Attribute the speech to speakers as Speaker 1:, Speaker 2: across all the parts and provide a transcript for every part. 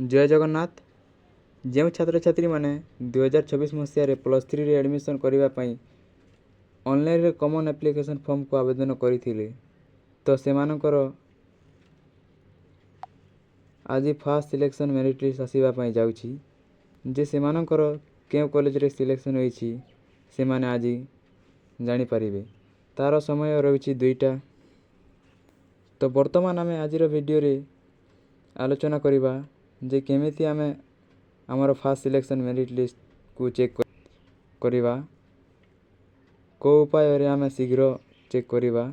Speaker 1: ଜୟ ଜଗନ୍ନାଥ। ଯେଉଁ ଛାତ୍ରଛାତ୍ରୀମାନେ 2026 ମସିହାରେ +3ରେ ଆଡ଼ମିସନ୍ କରିବା ପାଇଁ ଅନଲାଇନ୍ରେ କମନ୍ ଆପ୍ଲିକେସନ୍ ଫର୍ମକୁ ଆବେଦନ କରିଥିଲେ, ତ ସେମାନଙ୍କର ଆଜି ଫାର୍ଷ୍ଟ ସିଲେକ୍ସନ୍ ମେରିଟ୍ ଲିଷ୍ଟ ଆସିବା ପାଇଁ ଯାଉଛି ଯେ ସେମାନଙ୍କର କେଉଁ କଲେଜରେ ସିଲେକ୍ସନ୍ ହୋଇଛି, ସେମାନେ ଆଜି ଜାଣିପାରିବେ। ତା'ର ସମୟ ରହୁଛି 2ଟା। ତ ବର୍ତ୍ତମାନ ଆମେ ଆଜିର ଭିଡ଼ିଓରେ ଆଲୋଚନା କରିବା ଯେ କେମିତି ଆମେ ଆମର ଫାର୍ଷ୍ଟ ସିଲେକ୍ସନ୍ ମେରିଟ୍ ଲିଷ୍ଟକୁ ଚେକ୍ କରିବା, କେଉଁ ଉପାୟରେ ଆମେ ଶୀଘ୍ର ଚେକ୍ କରିବା।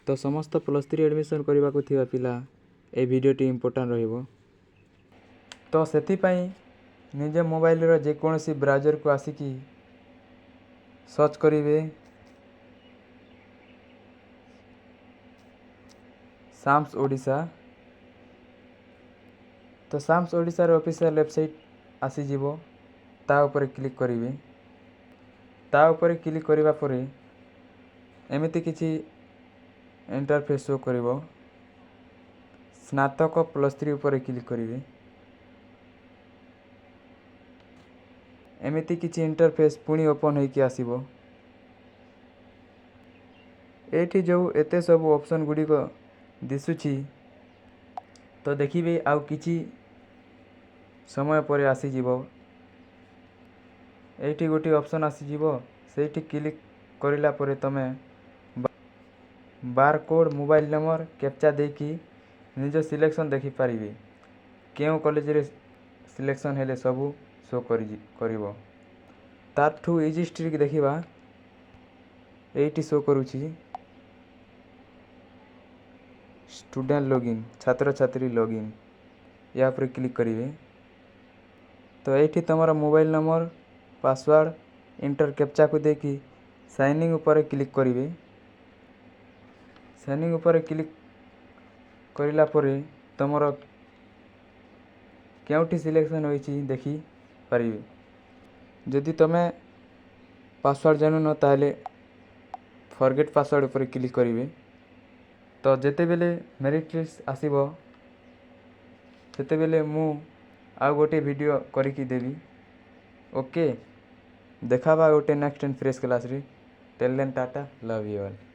Speaker 1: ତ ସମସ୍ତ +3 ଆଡ଼ମିସନ୍ କରିବାକୁ ଥିବା ପିଲା, ଏ ଭିଡ଼ିଓଟି ଇମ୍ପୋର୍ଟାଣ୍ଟ ରହିବ। ତ ସେଥିପାଇଁ ନିଜ ମୋବାଇଲର ଯେକୌଣସି ବ୍ରାଉଜରକୁ ଆସିକି ସର୍ଚ୍ଚ କରିବେ ସାମ୍ସ ଓଡ଼ିଶା। ତ ସାମ୍ସ ଓଡ଼ିଶାର ଅଫିସିଆଲ୍ ୱେବସାଇଟ୍ ଆସିଯିବ, ତା ଉପରେ କ୍ଲିକ୍ କରିବେ। ତା ଉପରେ କ୍ଲିକ୍ କରିବା ପରେ ଏମିତି କିଛି ଇଣ୍ଟରଫେସ୍ ଶୋ କରିବ। ସ୍ନାତକ +3 ଉପରେ କ୍ଲିକ୍ କରିବେ। ଏମିତି କିଛି ଇଣ୍ଟରଫେସ୍ ପୁଣି ଓପନ୍ ହେଇକି ଆସିବ। ଏଇଠି ଯେଉଁ ଏତେ ସବୁ ଅପସନ୍ ଗୁଡ଼ିକ ଦିଶୁଛି, ତ ଦେଖିବେ ଆଉ କିଛି ସମୟ ପରେ ଆସିଯିବ। ଏଇଠି ଗୋଟିଏ ଅପସନ୍ ଆସିଯିବ। ସେଇଠି କ୍ଲିକ୍ କରିଲା ପରେ ତୁମେ ବାରକୋଡ଼୍, ମୋବାଇଲ୍ ନମ୍ବର, କ୍ୟାପଚା ଦେଇକି ନିଜ ସିଲେକ୍ସନ୍ ଦେଖିପାରିବେ। କେଉଁ କଲେଜରେ ସିଲେକ୍ସନ୍ ହେଲେ ସବୁ ଶୋ କରିବ। ତାଠୁ ଇଜି ଟ୍ରିକ୍ ଦେଖିବା। ଏଇଠି ଶୋ କରୁଛି ଷ୍ଟୁଡେଣ୍ଟ ଲଗଇନ୍, ଛାତ୍ରଛାତ୍ରୀ ଲଗଇନ୍। ୟା ଉପରେ କ୍ଲିକ୍ କରିବେ। ତ ଏଇଠି ତୁମର ମୋବାଇଲ୍ ନମ୍ବର, ପାସୱାର୍ଡ଼, ଏଣ୍ଟର କ୍ୟାପଚାକୁ ଦେଇକି ସାଇନ୍ ଇନ୍ ଉପରେ କ୍ଲିକ୍ କରିବେ। ସାଇନ୍ ଇନ୍ ଉପରେ କ୍ଲିକ୍ କରିଲା ପରେ ତୁମର କେଉଁଠି ସିଲେକ୍ସନ୍ ହୋଇଛି ଦେଖିପାରିବେ। ଯଦି ତୁମେ ପାସୱାର୍ଡ଼ ଜାଣୁନ, ତାହେଲେ ଫରଗେଟ୍ ପାସୱାର୍ଡ଼ ଉପରେ କ୍ଲିକ୍ କରିବେ। ତ ଯେତେବେଳେ ମେରିଟ୍ ଲିଷ୍ଟ ଆସିବ, ସେତେବେଳେ ମୁଁ ଆଉ ଗୋଟିଏ ଭିଡ଼ିଓ କରିକି ଦେବି। ଓକେ, ଦେଖାବା ଗୋଟେ ନେକ୍ସଟ ଆଣ୍ଡ ଫ୍ରେଶ୍ କ୍ଲାସ୍ରେ। Till then, tata, love you all.